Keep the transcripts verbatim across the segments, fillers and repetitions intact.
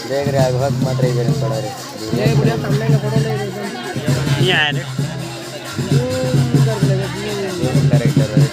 देख रहे, आगू मत रही, बेरे पड़ा रे। ये बढ़िया सामने का फोटो ले रहे हैं। ये आया रे। ये कर ले, ये करेक्टर है।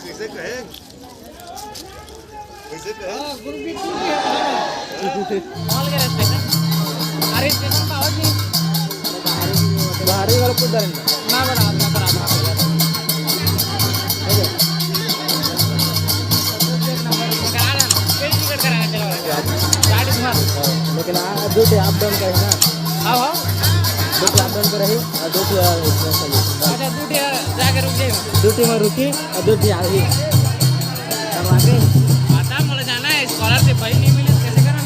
कैसे कहे? कैसे कहे? हाँ, गुरु भी ठीक है। कॉल करे स्टेशन। अरे, स्टेशन का आवाज नहीं। बाहरी वाला कुछ डर नहीं। ना, बड़ा, ना, बड़ा, ना, बड़ा। ठीक है। एक नंबर, करा ना। पेट टिकट कराना, चलो। गाड़ी घुमा। हाँ, लेकिन आ, दो टे अप डाउन करे ना। हाँ, हाँ। दो टे अप डाउन करे ही, और दो टे, आ, इसमें चली। अच्छा, दो टे जाके रुक जाए। दो टे में रुकी, और दो टे आ रही। करवा के। पता, मोला जाना है, स्कॉलरशिप भाई नहीं मिले, कैसे करना?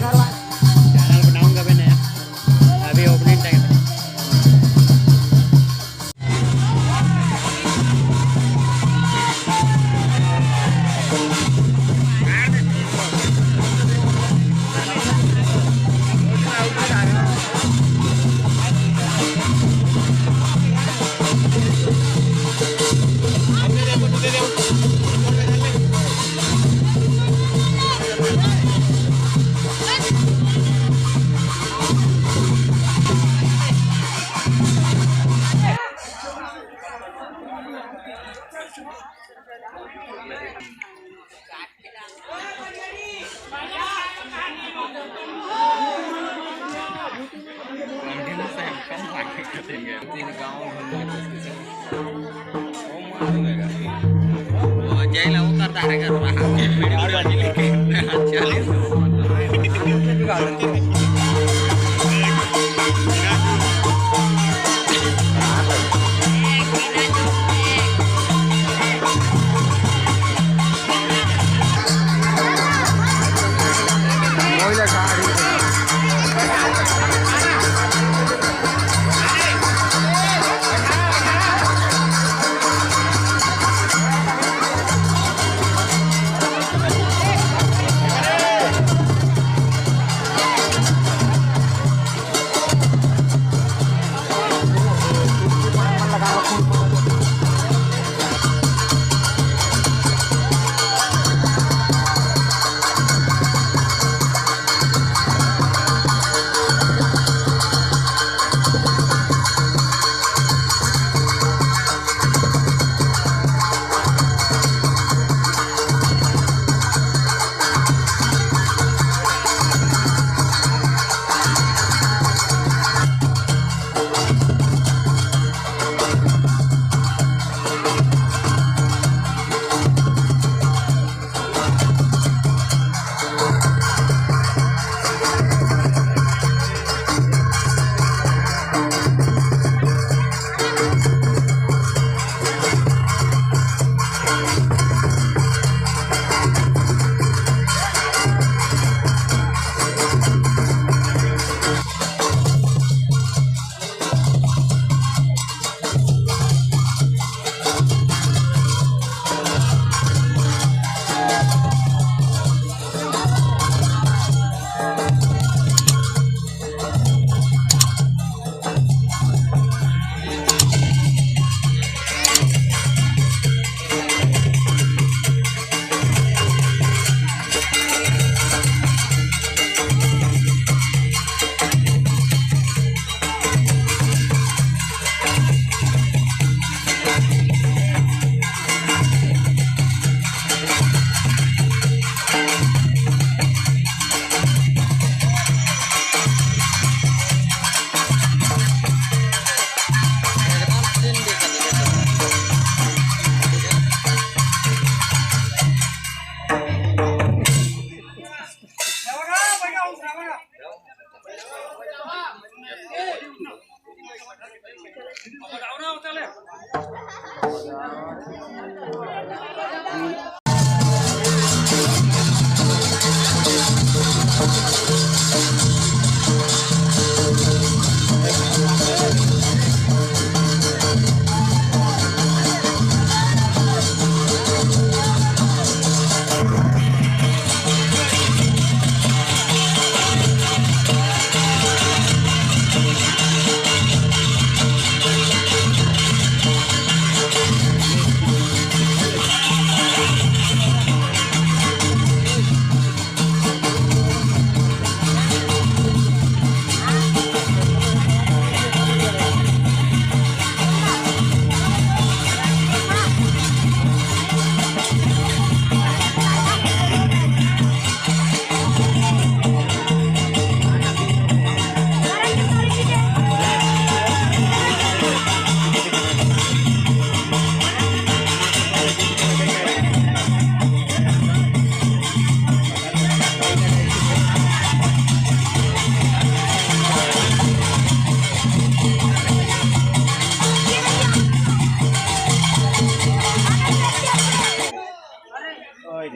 करवा। चैनल बनाऊंगा मैं नया, अभी ओपनिंग टाइम है।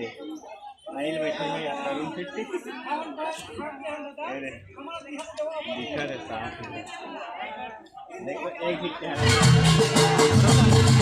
नहीं बैठे हैं यार, तरुण फिर से। अरे, दिखा दे साथ में। देखो, एक ही चेहरा।